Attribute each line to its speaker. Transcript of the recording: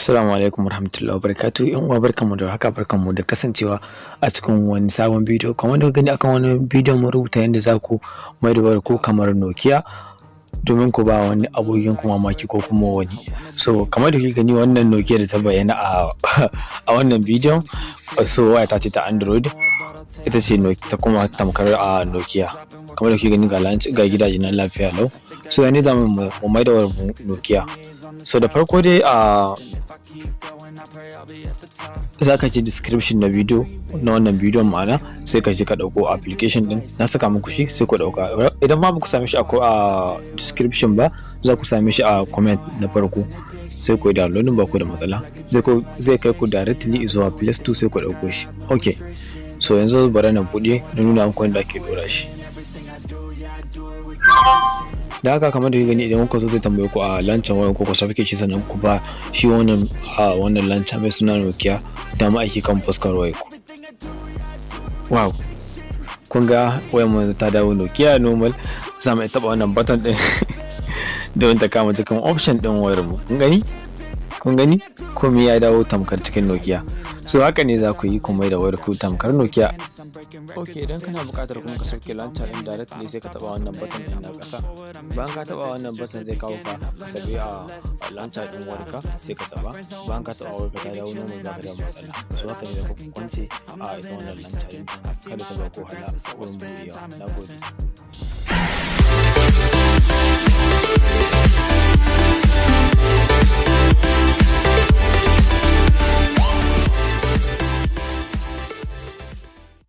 Speaker 1: Assalamu alaikum warahmatullahi wabarakatuh. Yan uwa, barkanmu da haka, barkanmu da kasancewa a cikin wani sabon bidiyo. Kamar da gani akan wani bidiyon, mun rubuta yadda za ku mai da wayar ku kamar Nokia domin ku ba wani abokin ku mamaki ko kuma wani. So kamar da kuke gani, wannan Nokia da ta bayyana a wannan bidiyon, so waya ta ce ta Android, ita ce ta kuma tamkar a Nokia. Kamar da kuke gani, ga ga gidaje na lafiya lau. So yanzu za mu mai da wayar Nokia. So da farko dai, a za ka je description na bidiyo, na wannan bidiyon ma'ana, sai ka je ka ɗauko application ɗin. Na saka muku shi, sai ku ɗauka. Idan ma ba ku same shi a description ba, za ku same shi a comment na farko, sai ku yi downloading, ba ku da matsala. Zai kai ku directly zuwa Play Store, sai ku ɗauko shi. Ok, so yanzu bari na buɗe na nuna muku yadda ake ɗora shi. Da haka, kamar da kuke gani, idan kuka zo, zai tambaye ku a launcher wayan ku, ku sauke shi, sannan ku ba shi wannan a wannan launcher mai suna Nokia dama aiki kan fuskar wayar ku. Wow, kun ga wayar mu ta dawo Nokia normal. Za mu iya taɓa wannan button ɗin don ta kama cikin option ɗin wayar mu. Kun gani, kun gani, komai ya dawo tamkar cikin Nokia. So haka ne za ku yi ku mai da wayar ku tamkar Nokia. Ok, idan kana buƙatar kuma ka sauke launcher ɗin directly, sai ka taɓa wannan button ɗin na ƙasa. Bayan ka taɓa wannan button, zai kawo ka sabi a launcher ɗin wayarka, sai ka taɓa. Bayan ka taɓa, wayarka ta dawo normal, baka da matsala. So haka ne za ku kwance a ita wannan launcher ɗin, kada ta ba ku wahala wurin buɗewa. Na gode.